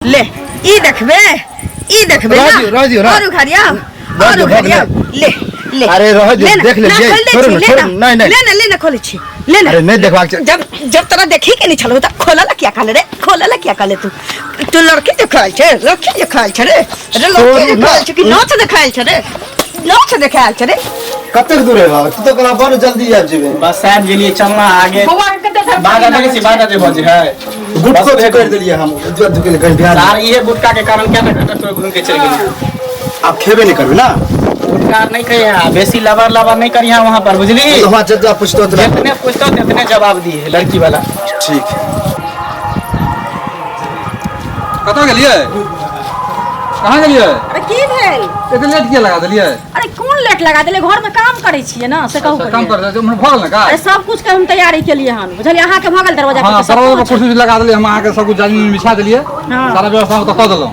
ले ई देखबे, ई देखबे रह ना। दियौ, रह दियौ, रह। और उखाड़िया, रह और दियौ, भऽ उखाड़िया। गेलै। ले ले। अरे रह दियौ, ले ना, देख ना, लेलियै। खोल दै छोड़ू छी, ने, ले छोड़ू ना। ने, नहीं, नहीं। ले ना, ले ना, खोलै छी। ले ना। अरे नहीं देखबाक छै। जब जब तोरा देखी के नहीं छलौ त खोलला किया कहले रे? खोलला किया कहले तू? तू लड़की देखायल छै, लड़की देखायल छै रे। अरे लड़की छोड़ू ना। देखायल छै कि नाच देखायल छै रे? नाच देखायल छै रे। कतेक दूर है बाबा? तू तो कहला बड़ जल्दी आबि जेबै। बस आबि गेलियै, चलना आगे। बौआ के कते धर बाधा देखै छी, बाधा जे बजै है। गुटको भी कर देलियै हम उज्जवल दुके कहीं बिहार सार इहे गुटका के कारण क्या ना घूम के चलि गेलियै। आब खेबे नहीं करबै ना। गुटका नहीं खाइए, बेसी लबर लबर नहीं करिए वहाँ पर, बुझली? तो वहाँ जब पूछतो तो जितने पूछतो तितने जवाब दिए लड़की वाला। ठीक है। कतऽ गेलियै? कहाँ गेलियै? अरे की भेल? एते लेट किया लगा देलियै? अरे कोन लेट लगा देलियै, घर में काम करै छियै ना, से कहू। अच्छा, काम पहिले। कर उम्हर भऽ गेल ने काज? अरे सब कुछ के हम तैयारी केलियै हन, बुझलियै? अहाँके भऽ गेल दरवाजा हाँ, पर सब दरवाजा पर कुछ? कुर्सी उर्सी लगा देलियै हम, अहाँके सब कुछ जाजिम बिछा देलियै। हाँ। सारा व्यवस्था हम तऽ कऽ देलहुँ,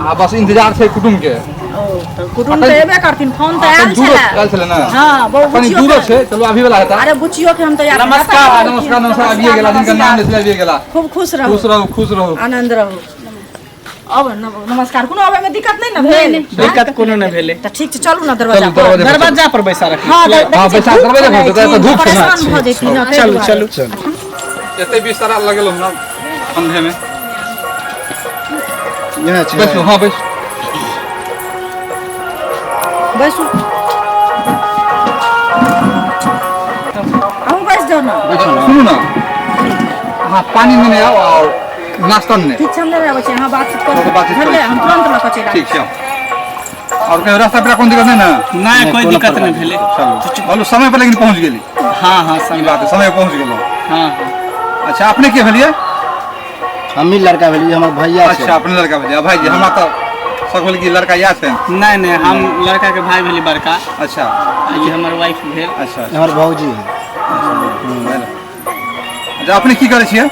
आ बस इंतजार छै कुटुम्ब के। ओ, तऽ कुटुम्ब तऽ एबे करथिन, फोन तऽ आयल कनि दूरो छलै। आयल छलै ने? हाँ, बहु कनि बुचियो दूरो के- छै, चलू अभी वाला हेता। अरे बुचियो के हम तैयार। नमस्कार, नमस्कार नमस्कार, आबिए गेला, जिनका नाम लेछलै आबिए गेला। खूब खुश रहू। खुश रहू, खुश रहू, आनंद रहू। अब नमस्कार, कोनो अबै में दिक्कत नहि ने भेल? दिक्कत कोनो नहि भेलै। तऽ ठीक छै, चलू ने दरवाजा चलू पर। दरवाजा पर। दरवाजा पर बैसा रखी। हाँ, हाँ, देखै छी, बैसा, धूप दरवाजा पर, छलै, तऽ धूप छै ने। परेशान भऽ जैती ने, ताहि चलू दुआरे। चलू। एते बिस्तारा लगेलहुँ हमरा कंधे में। यहाँ छै। बैसू, हाँ बैसू। बैसू, अहूँ बैस जाउ ने। सुनू ने, अहाँ पानी नेने आउ आओर नाश्ता नेने। ठीक छै, हम नहि आबै छी, अहाँ बातचीत करू। अहाँ बातचीत करू। बुझलियै? हम तुरन्त लऽ कऽ चलि आबै। ठीक छै, आउ। आओर कहियो रास्ता पेरा कोनो दिक्कत नहि ने? नहि, कोई कोनो दिक्कत नहि प्रकार। भेलै। चलू, बोलू, समय पर लेकिन पहुँच गेली। हाँ हाँ, ई समय बात है, समय पर पहुँच गेलहुँ। हाँ हाँ। अच्छा, अपने के भेलियै? हमही लड़का भेलियै, हमर भैया छै। अच्छा, अपने लड़का भेलियै। भाईजी, हमरा तऽ शक भेल कि लड़का इएह छै। नहि नहि, हम लड़का के भाई भेली बड़का। अच्छा। आ ई हमर वाइफ भेल। अच्छा। हमर भौजी है। अच्छा, अपने की करै छियै?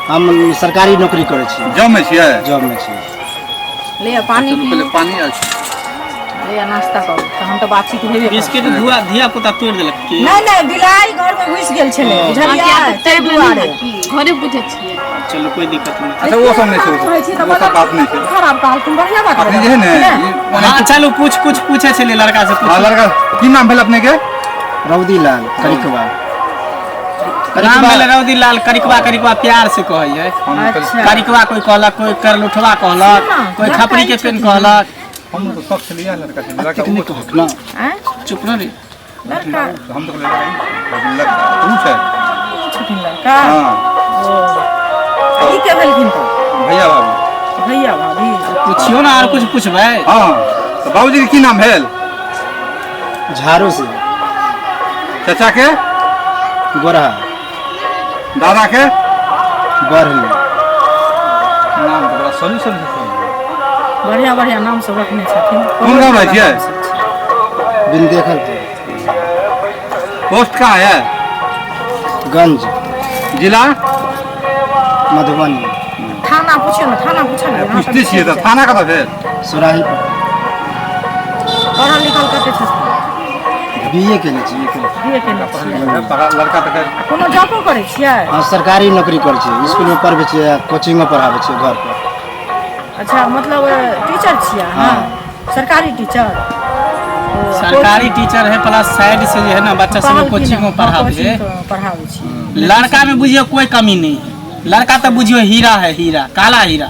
हम सरकारी नौकरी करै छी। जॉब में छियै? जॉब में छियै। ले पानी। चलू, पहिले पानी अछि। ले नाश्ता करू, तहन तऽ बातचीत हेबे करत। बिस्किट धुआ धिया पुता तोड़ि देलक की? नहि नहि, बिलाइ घर में घुसि गेल छलै, बुझलियै? ताहि दुआरे। घरे बुझै छियै। चलू, कोई दिक्कत नहि। अच्छा, ओ सब नहि छै, कहै छी तऽ ओ सब बात नहि छै। खराब कहलखिन, बढ़िआँ बात। अपने जे है ने ई ओना- हाँ चलू, पूछ कुछ पूछे छलियै लड़का से। हाँ, पूछ। लड़का की नाम भेल अपने के? रौदी लाल करिकबा। नाम भेलै रौदी लाल करिकवा। करिकवा प्यार से कहै है। हम अच्छा। करिकवा कोई कहलक, कोई करलुठवा कहलक, सुन ना, कोई लड़का खपरी के ही पेन छथिन। कहलक। हम तो सब छलियै लड़का छै, लड़का ओ छै। ना। आँय? चुप रह रे। लड़का हम तो लड़का ही, लेकिन लड़का ऊ छै। ओ छथिन लड़का? हाँ। ओ, आ ई के भेलखिन तऽ? भैया भाभी। भैया भाभी। पूछियो ना, आर कुछ पूछबै? हाँ, तऽ बाबूजी के की नाम भेल? झाड़ू से। चाचा के? गोरहा। दादा के? बढ़ली। नाम तऽ बड़ा सरू सरू छै। बढ़िआँ बढ़िआँ नाम सब रखने छथिन। कोन गाँव रहै छियै? बिन देखल। पोस्ट कहाँ है? गंज। जिला? मधुबनी। थाना पूछियौ ने, थाना पूछल। पूछते छियै तऽ थाना कतऽ भेल? सुराही। पढ़ल लिखल कते छथिन? बी ए केने छी। बीए केने छियै? लड़का तऽ खैर- आ कोनो जॉबो करै छियै? हम सरकारी नौकरी करै छियै, स्कूलमे पढ़बै छियै, कोचिंगो पढ़ाबै छियै घर पर। अच्छा, मतलब टीचर छियै अहाँ? सरकारी टीचर? सरकारी टीचर है, प्लस साइड से जे है ना बच्चा सब कोचिंगो पढ़ाबै है। पढ़ाबै छियै। लड़का में बुझियो कोई कमी नहीं है। लड़का तो बुझियो हीरा है, हीरा, काला हीरा।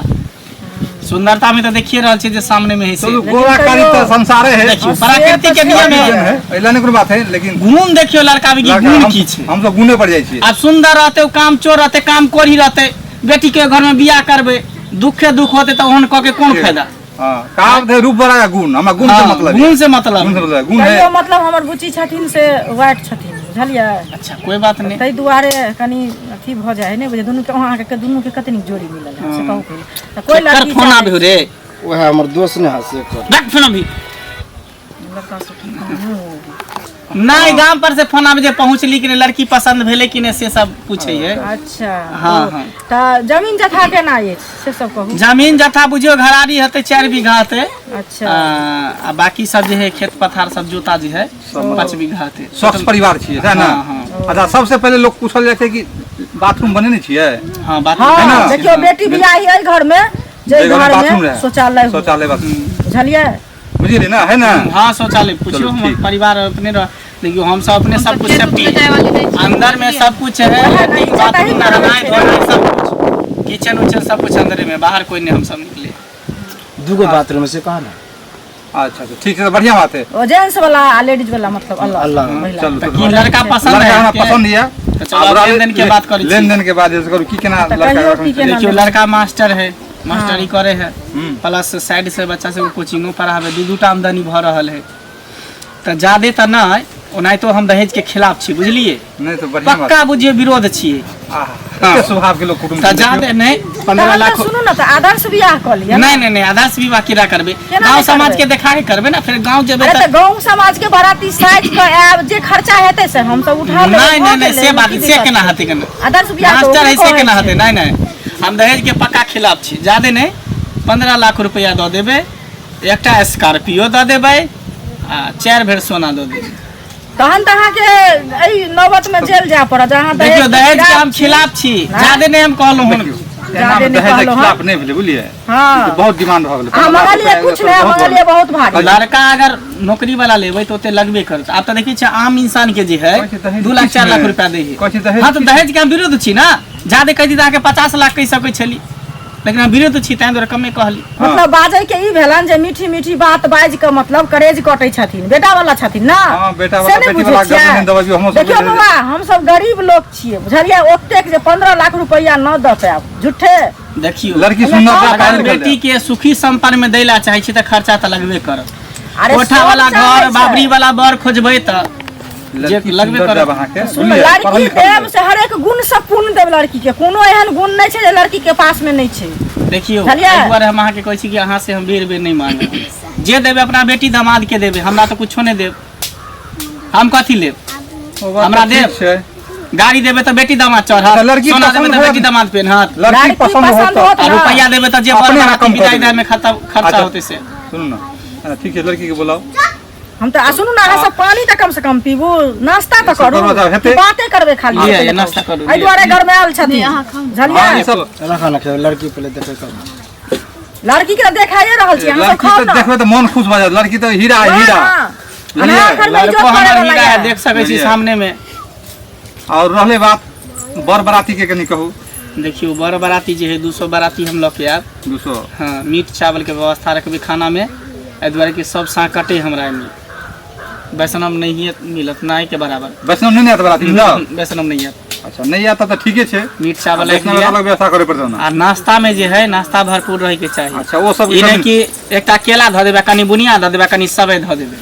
सुंदरता में तो देखिए रहल छियै जे सामने में है से। चलू, गोरा कारी तऽ संसारे है। देखियो, से प्रकृति के तऽ नियम छै। है। है, एहि नहि कोनो बात है, लेकिन गुण देखियो लड़का में कि लड़का गुण हम की छै। हम सब गुणे पर जाइ छियै। आब सुंदर रहते, ओ काम चोर रहते, काम कोरी रहते, बेटी के घर में बियाह करबै, दुखे दुख होते, तऽ ओहन कऽ के कोन फायदा? हाँ, कहावत है रूप बड़ा गुण, हमरा गुण से हाँ, मतलब है। गुण से मतलब। गुण से मतलब है, गुण है। तैयो मतलब हमर बुच्ची छथिन से व्हाइट छथिन, बुझलियै? अच्छा, कोई बात नहीं। ताहि दुआरे कनि अथी भऽ जाइ है, नहि बुझै दुनूके, अहाँके दुनूके कते नीक जोड़ी मिलल है, से कहू पहिले तऽ कोइ केकर लड़की फोन चाहै आबे हो रे? वएह हमर दोस्त ने है से कर। रख फोन अभी। लड़का सब नहीं, गाम पर से फोन आबे जे पहुँचली कि नहीं, लड़की पसंद भेलै कि नहीं, से सब पूछे है। अच्छा। हाँ, हाँ। तऽ जमीन जथा केना अछि, से सब कहू। जमीन जथा बुझियो घरारी हेतै, 4 बीघा हेतै। अच्छा। आ बाकी सब जे है खेत पथार सब जोता जे है, 5 बीघा हेतै। स्वच्छ परिवार छियै, सएह ने? हाँ, हाँ। अच्छा, सबसे पहिले लोग पूछल जाइ छै कि बाथरूम बनेने छियै? हाँ, बात हाँ ना? देखियौ, बेटी बियाही एहि घर में जे जे घर बाथरूम में रहे। शौचालय हो। शौचालय बाथरूम। बुझलियै? बुझलियै ना, है ना? हाँ, शौचालय पूछियो। चलो, हमर ठीक। परिवार अपने रह, देखियो हम सब अपने सब कुछ खेत सेफ्टी उत में जाए वाली नहीं छी। अंदर में सब कुछ है, नहीं, लैट्रिन बाथरूम नहीं, नहानाय नहीं, धोनाय सब कुछ, किचन उचन सब कुछ अंदर में, बाहर कोई नहीं, हम सब निकले। दूगो बाथरूम से कहा ना। अच्छा अच्छा, ठीक है, बढ़िया बात है। ओ जेंट्स वाला आ लेडीज वाला मतलब अलग। अलग। महिला। चलू तऽ तऽ की लड़का पसंद लड़का है हमरा अहाँके? पसंद यऽ। तऽ चलो आब लेन देन के बात करै छी। लेन देन के बाद जे करू की केना तऽ लड़का कहियौ के की केना। देखियो लड़का मास्टर है, मास्टरी करे है, हम्म। प्लस साइड से बच्चा सबके कोचिंगो पढ़ावे, दू दूटा आमदनी भऽ रहल है। तऽ जादे तऽ नहि, ओनाहितो हम दहेज के खिलाफ छी, बुझलियै? नहि तऽ बढ़िया बात। पक्का बुझियौ विरोध छियै। आहा, एते स्वभाव के लोग कुटुम्ब तऽ जादे नहि, 15 तहन लाख। तऽ सुनू ने, तऽ आदर्श बियाह कऽ लिअ। नहि नहि नहि, आदर्श विवाह केना करबै? केना गाँव नहि समाज करबै? के देखा के करबै ने, फेर गाँव जेबै। अरे तऽ तऽ गाँव समाज के बाराती साइज के आयब, जे खर्चा हेतै से हमसब उठा लेबै। नहि भऽ नहि नहि गेलै, से बात की से दिक्कत केना छै? हेतै, केना? आदर्श बियाह तऽ मास्टर ओकरे है से कहै केना छै। हेतै? नहि नहि, हम दहेज के पक्का खिलाफ छी। जादे नहि, 15 लाख रुपया दऽ देबै, एकटा स्कॉर्पियो दऽ देबै आ 4 भरि सोना दऽ देबै। तहन तऽ अहाँके एहि नौबत में जेल जाय पड़त अहाँ। देखियौ, दहेज के हम छी। खिलाफ छी। नहि। जादे नहि हम कहलहुँ हन। देखियौ, एना जादे मे नहि दहेजक कहलहुँ, खिलाफ नहि भेलै, बुझलियै? हँ। ई तऽ बहुत डिमांड भऽ गेलै। अहाँ 15 लाख मंगलियै रुपया कुछ नहि, बहुत मंगलियै बहुत भारी। लड़का अगर नौकरी वाला लेबै तऽ ओते लगबे करत। आब तऽ देखै छियै आम इंसान के जे है कहै छै दहेज 2 लाख किछु 4 लाख नहि। रुपया दै है। कहै छै दहेज हँ, तऽ किछु दहेज के हम विरुद्ध छी ने। जादे कहि दी तऽ अहाँके 50 लाख कहि सकै छली, लेकिन हम विरुद्ध छी, ताहि दुआरे कमे कहली। मतलब बाजै के ई भेलनि जे मीठी मीठी बात बाजि कऽ मतलब करेज कटै छथिन। बेटा वाला छथिन ना? हँ, बेटा से वाला, नहि बेटी बुझै वाला छियै? गप नहि दबबियौ, हमहुँ सब देखियौ बुझै बौआ, हमसब गरीब लोक छियै, बुझलियै? ओतेक जे 15 लाख रुपैआ न दऽ पायब झूठे। देखियौ, लड़की सुन्दर अगर पढ़ल अगर लिखल बेटी के सुखी संपन्न में दै ला चाहै छी तऽ खर्चा तऽ लगबे करत। अरे कोठा सब वाला चाहै घर छै। बाबरी वाला बर खोजबै तऽ जे लड़की लगबे सुन्दर करत। देब अहाँके, सुन, बुझलियै? पढ़ल लड़की लिखल देब से हरेक गुण से पूर्ण देब लड़की के। कोनो एहन गुण नहि छै जे लड़की के पास में नहि छै। देखियौ, बुझलियै? एहि दुआरे हम अहाँके कहै छी कि अहाँ से हम बेर बेर नहि मांगब। जे देबै अपना बेटी दामाद के देबै, हमरा तऽ कुछो नहि देब। हम कथी लेब? ओ बात हमरा तऽ ठीक देब। छै। गाड़ी देबै तऽ बेटी दामाद चढ़त, अच्छा, लड़की सोना देबै पसन्द तऽ होत। बेटी दामाद पेनहत। लड़की लड़की पसंद पसंद होत होत आ ना। रुपैआ देबै तऽ जे बर अपने अहाँ बाराती कम कऽ विदाई देबै। दाई में खर्चा अच्छा। होतै से। सुनू ने, हँ, ठीक छै, लड़की के बुलाउ। हम तऽ आ सुनू ने, अहाँ सब पानी तऽ कम से कम पीबू, नाश्ता तऽ सब करू। करब तऽ हेतै। कि बाते करबै खाली? लिअ, लिअ, नाश्ता करू, एहि लिअ। दुआरे घरमे आयल छथिन। अहाँ खाउ। बुझलियै? हँ, ई सब रखा ना, लड़की पहले देखे करू। लड़की के तऽ देखाइए रहल छी, अहाँ सब लड़की खाउ तऽ ने। देखबै तऽ मन खुश भऽ जायत। लड़की तऽ हीरा है, हीरा। हाँ, बुझलियै? अहाँ घरमे लड़को इज्जत हमर करैवला हीरा है, यऽ। देख सकै छी बुझलियै? सामने में। और रहले बात बर बराती के, कनि कहू। देखियौ, बर बाराती जे है 200 बाराती हम लऽ के आयब। 200? हाँ, मीट चावल के व्यवस्था रखबै खाना में, एहि दुआरे कि सब साँकटे हमरा एहिमे वैष्णव नहिए मिलत, नहि के बराबर। वैष्णव नहि ने आयत बराती में तऽ? वैष्णव नहि आयत। अच्छा, नहि आयत तऽ ठीके छै। मीट चावल राखि वैष्णव लिअ। अलग व्यवस्था करे पड़तौ ने। आ नाश्ता में जे है, नाश्ता भरपूर रहै के चाही। अच्छा, ओ सब ई नहि कि एकटा केला धऽ देबै, कनि बुनिया धऽ देबै, कनि सबै धऽ देबै।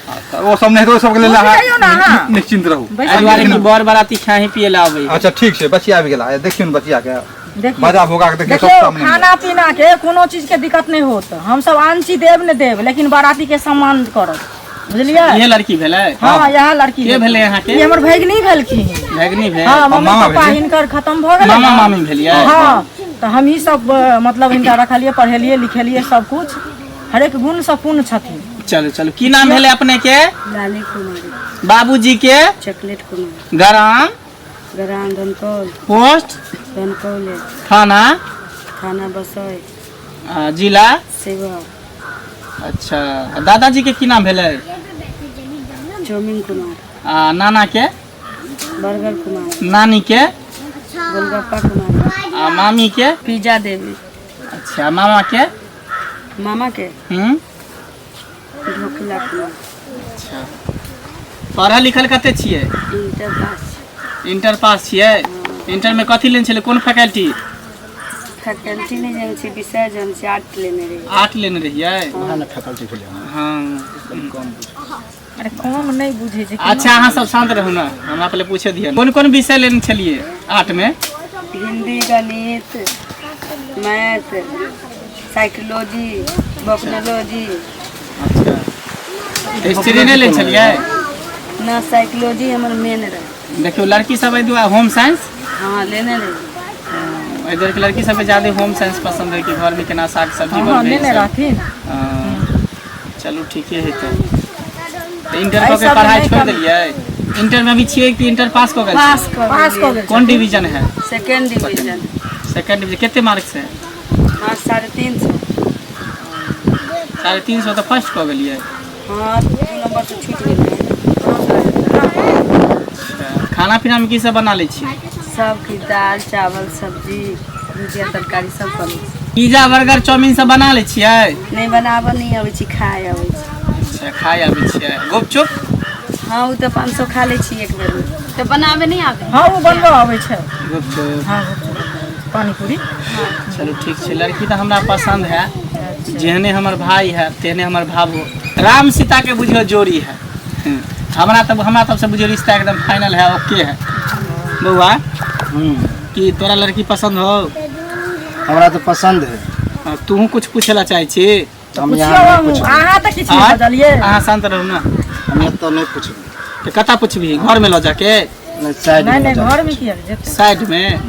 अच्छा, ओ सब नहि तऽ ओहि सबके लेल बुझि जइयौ ने अहाँ अहाँ। निश्चिंत रहू। एहि दुआरे कि बर बाराती खाही पिए ला अबै है। अच्छा, ठीक छै, बचिया आबि गेला। देखियौ ने बचिया के। देखियौ। बाजा भोगा के देखियौ, सब देखियौ, सामने में। खाना पीना के कोनो चीज के दिक्कत नहि होत। हमसब आन चीज देब ने देब, लेकिन बाराती के सम्मान करब, बुझलियै? इहे लड़की भेलै? हँ, इएह लड़की। के भेलै अहाँके? ई हमर भगिनी भेलखिन। भगिनी भेल? हँ, मम्मी मामा पापा भेलै? हिनकर खतम भऽ गेलै मामा ने। मामी भेलियै? हँ, तऽ हमही सब मतलब हिनका रखलियै, पढ़ेलियै लिखेलियै, सब कुछ। हरेक गुण से पूर्ण छथिन। चलू चलू, की नाम भेलै अपने के? लाली कुमारी। बाबूजी के? चॉकलेट कुमारी। ग्राम? ग्राम धनकौल। पोस्ट? धनकौले। थाना? थाना बसई। जिला? शिवहर। अच्छा, आ दादाजी के की नाम भेलै? चौमिन कुमार। आ नाना के? बर्गर कुमार। नानी के? गोलगप्पा कुमार। आ मामी के? पिज्जा देवी। अच्छा, मामा के? मामा के हम्म ढोकला कुमार। अच्छा, पढ़ल लिखल कते छियै? Inter pass. इंटर पास छियै? इंटर में कथी लेने छलै, कोन फैकल्टी? फैकल्टी नहि जानै छी, विषय जानै छी, आर्ट लेने रहियै। आर्ट लेने रहियै? वएह ने फैकल्टी भेलै हँ। हँ। अरे, कम नहि बुझै छै। अच्छा, अहाँ सब शांत रहू ने, हमरा पहिले पूछे दिअ, कोन कोन विषय लेने छलियै आर्ट में? हिंदी, गणित, मैथ, साइकोलॉजी, वोकनोलॉजी। अच्छा, हिस्ट्री नहि लेने छलियै? ना, साइकोलॉजी हमर मेन रहै। देखियौ, लड़की सब एहि दुआरे होम साइंस। हँ, लेने रहियै। एहि दुआरे कि लड़की सबके ज्यादा होम साइंस पसंद है कि घर में केना साग सब्जी हँ, बनबै लेने सब। रहथिन। हँ, चलू ठीके है। तऽ इंटर एहि कऽ के सबमे पढ़ाई नहि छोड़ि कम- देलियै? इंटर में अभी छियै कि इंटर पास कऽ गेल छियै? पास कऽ पास कऽ गेल। कोन डिवीजन है? Second division. सेकंड डिवीजन, कते मार्क्स है? हँ, 350। 350 तऽ फर्स्ट कऽ गेलियै। हँ, 2 नम्बर तऽ छूटि गेलै। अच्छा, खाना पीनामे की सब बना लै छियै? सब किछु, दालि चावल सब्जी भुजिया तरकारी सब कऽ लै छी। पिज्जा बर्गर चाउमीन सब बना लै छियै? नहि, बनाबऽ नहि अबै छी, खाय अबै छी। अच्छा, खाय आबै छियै। गुपचुप? हँ, ओ तऽ 500 खा लै छी एक बेरमे। तऽ बनाबे नहि आबै? हँ, ओ बनबऽ अबै छै। गुपचुप? हँ, पानीपूरी। चलू ठीक छै। लड़की तऽ हमरा पसन्द है, जेहने हमर भाई है तेहने हमर भावो। राम सीता के बुझियो जोड़ी है। हमरा तब हमरा तब से बुझियो रिश्ता एकदम फाइनल है, ओके है। बौआ, कि तोरा लड़की पसंद हो? हमरा तऽ पसन्द है। तूहू कुछ पूछे ला चाहे छी? हम पुछियौ। यहाँ नहि पुछबै। अहाँ तऽ किछु नहि आँय? बजलियै। अहाँ शांत रहू ने। हम एतऽ नहि पुछबै। तऽ कतऽ पुछबही? घर में लऽ जाके? नहि, साइड नहि में। नहि, घर में किया जेतै? साइड में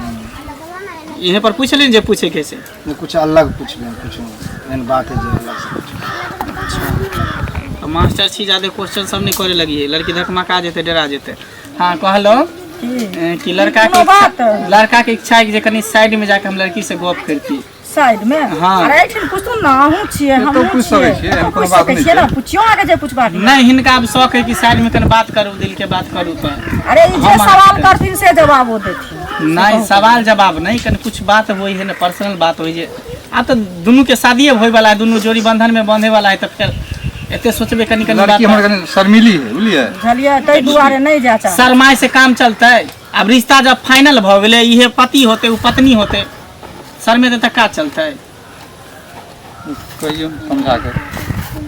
इहे पर पूछ ली जे पूछे के से। नहि, कुछ अलग पुछबै, कुछ एहन बात है जे अलग से पुछबै। तऽ मास्टर छी, ज्यादा क्वेश्चन सब नहि करे लगिए, लड़की धकमका जेतै, डरा जेतै। हाँ, कहलहुँ की? कि लड़का के कोनो बात? लड़का के इच्छा है कि जे कनी साइड में जाके हम लड़की से गप करती। साइड में? हाँ। अरे एहिठाम पूछू ने, अहूँ छियै, एतौ हमहूँ पूछि सकै छियै। छियै, एहन एतौ कोनो पूछि बात सकै नहि छियै ने। छै। पुछियौ अहाँके जे पुछबाक यऽ। नहीं, हिनका आब शौक है कि साइड में कनी बात करू, दिल के बात करू तऽ। अरे ई जे हम सवाल अहाँके- करथिन से जवाब ओ देथिन। नहीं, सवाल जवाब नहीं, कनी कुछ बात होइ है ने, पर्सनल बात होइ जे आब तऽ दुनू के शादिये होय वाला है, दुनू जोड़ी बंधन में बंधे वाला है, तऽ फेर एते सोचबे कनी कनी लड़की बात। हमर कनि शर्मिली है, बुझलियै? बुझलियै, ताहि दुआरे नहि जाय चाहै। शरमाय से काम चलतै? आब रिश्ता जब फाइनल भऽ गेलै, इहे पति होते, ओ पत्नी होते, शरमेतै तऽ काज चलतै? कहियौ समझा के।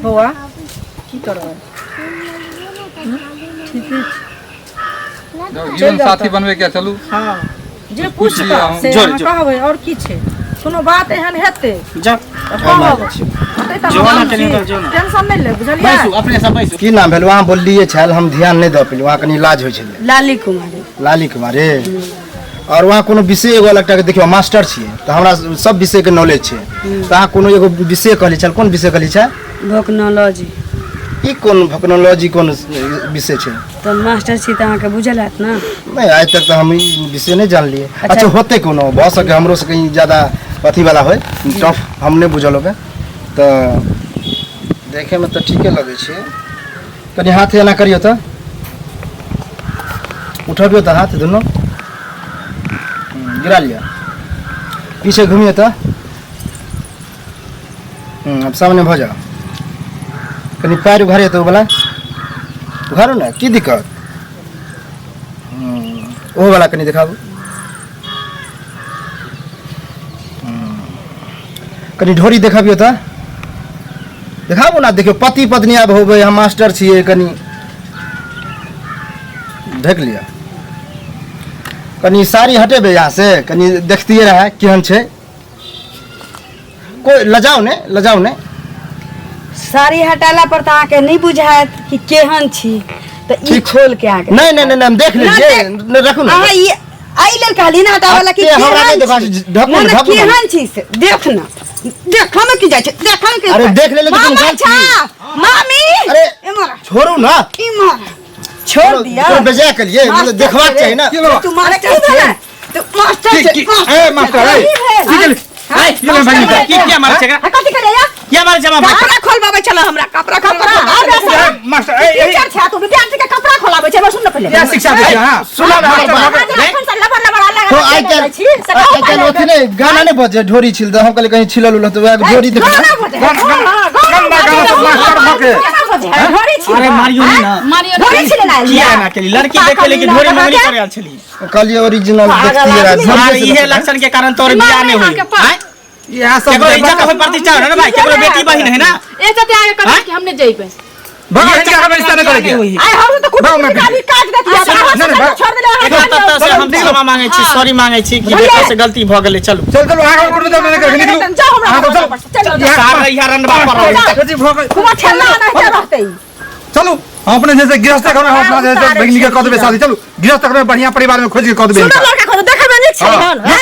बौआ, की करबै? ठीके छै। जाउ, जीवन साथी बनबै के, चलू। हँ, जे पूछता लिअ। से जोड़, अहाँ जोड़। कहबै, आओर की छै? कोनो बात एहन हेतै जब तऽ कहब। होतै तऽ जो हम ना करियौ छी। तऽ जो ना। टेंशन नहि ले, बुझलियै? बैसू, अपने सब बैसू। की नाम भेल? वहाँ बोललियै छल, हम ध्यान नहि दऽ पेलियै, वहाँ कनि लाज होइ छलै। लाली कुमारी। लाली कुमारी। आओर वहाँ कोनो विषय एगो अलग टाके देखियौ, मास्टर छियै तऽ हमरा सब विषयके नॉलेज छै, तऽ अहाँ कोनो एगो विषय कहली छल, कोन विषय कहली छै? भोकनोलॉजी। ई कोन भोकनोलॉजी, कोन विषय छै? तऽ मास्टर छी तऽ अहाँके बुझल हैत ने। नहि, आइ तक तऽ हम ई विषय नहि जानलियै। अच्छा, होतै कोनो, भऽ सकै हमरो से कहीं ज्यादा अथी वाला होइ, टफ, हम नहि बुझल होबै। तऽ देखैमे तऽ ठीके लगै छै। कनि हाथ एना करियौ तऽ, उठबियौ तऽ हाथ दुनू गिरा लिअ। पीछे घुमियौ तऽ। अब सामने भऽ जाओ। कनि पैर उघारियौ तऽ, ओ वाला उघारू ने, की दिक्कत? ओहो वाला कनि देखाबू। कनि ढोरी देखाबियौ तऽ, देखाबू ने। देखियौ, पति पत्नी आब होबै, हम मास्टर छियै। कनि ढकि लिअ। कनि साड़ी हटेबै यहाँ से, कनि देखतियै रहए केहन छै। कोइ लजाउ ने, लजाउ ने। साड़ी हटेला पर तऽ अहाँके नहि बुझायत कि केहन छी, तऽ ई ठीक। खोल के अहाँके नहि नहि नहि, हम देख ना, लेलियै। नहि, रखू ने। अहाँ ई एहि लेल कहली ने हटाबऽ ला कि अते हमरा केहन नहि देखा छी? ढकू ना, ने, ना, ढकू ने। केहन छी से देख ना, देखऽ मे की जाइ छै, देखऽ मे की अरे, देख लेले तऽ मामा तुम गलत छा, मामी। अरे, इम्हर आ, छोड़ू ना। इम्हर आ। छोड़ दिया। कोनो बेजाय केलियै? मतलब देखबाक चाही ने। की बाबा? तू मास्टर छे, तू मास्टर की छे, की मास्टर ए मास्टर, ए की की भेल? केली? ए, की केली भागी? की किया मारै छै एकरा? हाँ, कथी करे या? किया मारै छै हमरा भाई? कपड़ा खोलबाबै छल हमरा, कपड़ा खोलबाबै। मास्टर, ए ए टीचर छै तू, विद्यार्थी के कपड़ा खोलाबै छै? हमरा सुन न पहिले। क्या शिक्षा दै छै अहाँ? सुनऽ ने हमर बात। एखन से लबर लबर अलग तो अलग आइ चलि जाइ छी, से काल्हि कहू आइ काल्हि पहिले। अथी नहि, गाना नहि बजै ढोरी छिल दऽ, हम कहलियै कहीं छिलल उलल तऽ वएह ढोरी देख। गाना बजै है, गाना, गाना। गंदा गाना सब मास्टर भऽ के। गाना बजै है, ढोरी छिल। अरे मारियो नहीं ना। मारियो। ढोरी छिल ना। किया एना केली? लड़की देखे लेकिन ढोरी मंगनी करे आयल छली। कहलियै ओरिजिनल देखतियै रहए, मार ढोरिये इहे से। लक्षण के कारण तोर बियाह नहीं होई। आँय? इएह सब केकरो इज्जत होय, प्रतिष्ठा होय ना भाई, केकरो बेटी बहिन है ना। एक जते आगे हाँ? कहते कि हमने जइबे। भगवान हिनका हमरा रिश्ता नहि करे के। होई। आइ हम तऽ कुटुम्ब भाव में निकाली काट देतियै, नहीं, नहीं, भाव- छोड़ देले अहाँ। एकरा तब से हम क्षमा मांगे छी, सॉरी मांगे छी कि बेटा से गलती भ गेलै। चलू। चल चलू, अहाँ कोनो नहि करे, निकलू। जाओ हमरा अहाँ सब घर पर से, चलू। चलू। सार रहिया रनबा पर रही। कथी भऽ गेल? कुमार ठेला नहीं रहतै। चलू, हम अपने जैसे गृहस्थ घर में हम अपना जैसे भगिनी के कऽ देबै शादी। चलू, गृहस्थ घर में बढ़िया परिवार में खोज के कऽ देबै सुन्दर हिनका। लड़का खोज, देखैमे नीक छै हाँ। हन, हैं?